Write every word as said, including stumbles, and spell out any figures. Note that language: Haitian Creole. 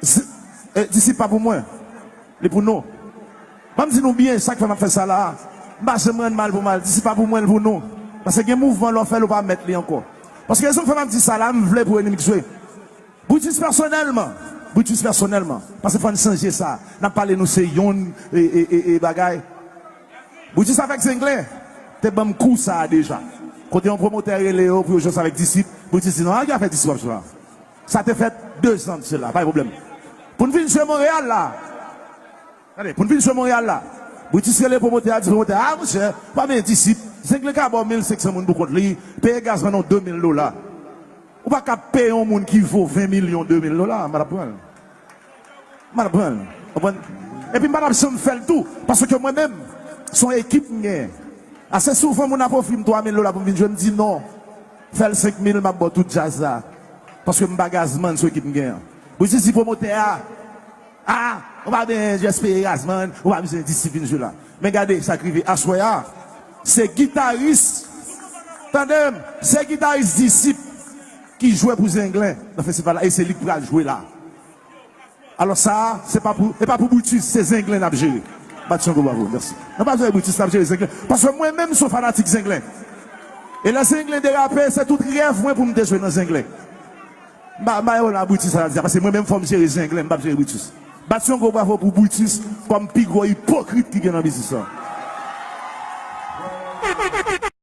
Disip pa pou mwen. Li pou nou. Ban m di nou byen sa k fè m ap fè sa la a. M pa janm rann mal pou mal. Disip pa pou mwen, li pou nou. Paske gen mouvman lè w fè l ou pa mèt li ankò. Paske rezon k fè m ap di sa la, m vle pou Enimik jwe. Brutus pèsonèlman. Brutus pèsonèlman. Paske fò n chanje sa. N ap pale nou se yonn e, e, e, e bagay. Brutus avèk Zenglen te ban m kou sa a deja. Kote yon pwomotè rele yo pou yo jwe sa avèk Disip. Brutus di non, a ki afè Disip w ap jwe la? Sa te fèt dezan de sela, pa gen pwoblèm. Pou n vin jwe Monreyal la. Gade, pou n vin jwe Monreyal la. Brutus rele pwomotè a, di pwomotè a, a monchè, pa benyen Disip. Zenglen ka ba w mil senk san moun pou kont li, peye gazman w de mil dola. Ou pa ka peye yon moun ki vo ven milyon de mil dola, m pa t ap pran l. M pa t ap pran l. Konprann? Epi m pa t ap janm fè l tou, paske mwen menm, se yon ekip m genyen. Ase souvan moun ap ofri m twa mil dola pou m vin jwe, m di non. Fè l senk mil, m ap ba w tout djaz la. Paske m pa gazman sou ekip m genyen an. Pou jis di pwomotè a, a, ou pa benyen jis peye gazman, ou pa bezwen Disip vin jwe la. Men gade sa k rive aswè a. Se gitaris, tande m, se gitaris Disip ki jwe pou Zenglen nan festival la, e se li k pral jwe la. Alò sa a, se pa pou, e pa pou Brutus, se Zenglen n ap jere. Bat yon gwo bravo, mèsi. N ap jere Brutus, n ap jere Zenglen. Paske mwen menm, m se yon fanatik Zenglen. E lè Zenglen derape, se tout rèv mwen pou m te jwe nan Zenglen. M pa, m pa yon la Brutus sa la di a, paske mwen menm fò m jere Zenglen, m p ap jere Brutus. Bat yon gwo bravo pou Brutus kòm pi gwo ipokrit ki gen nan biznis lan.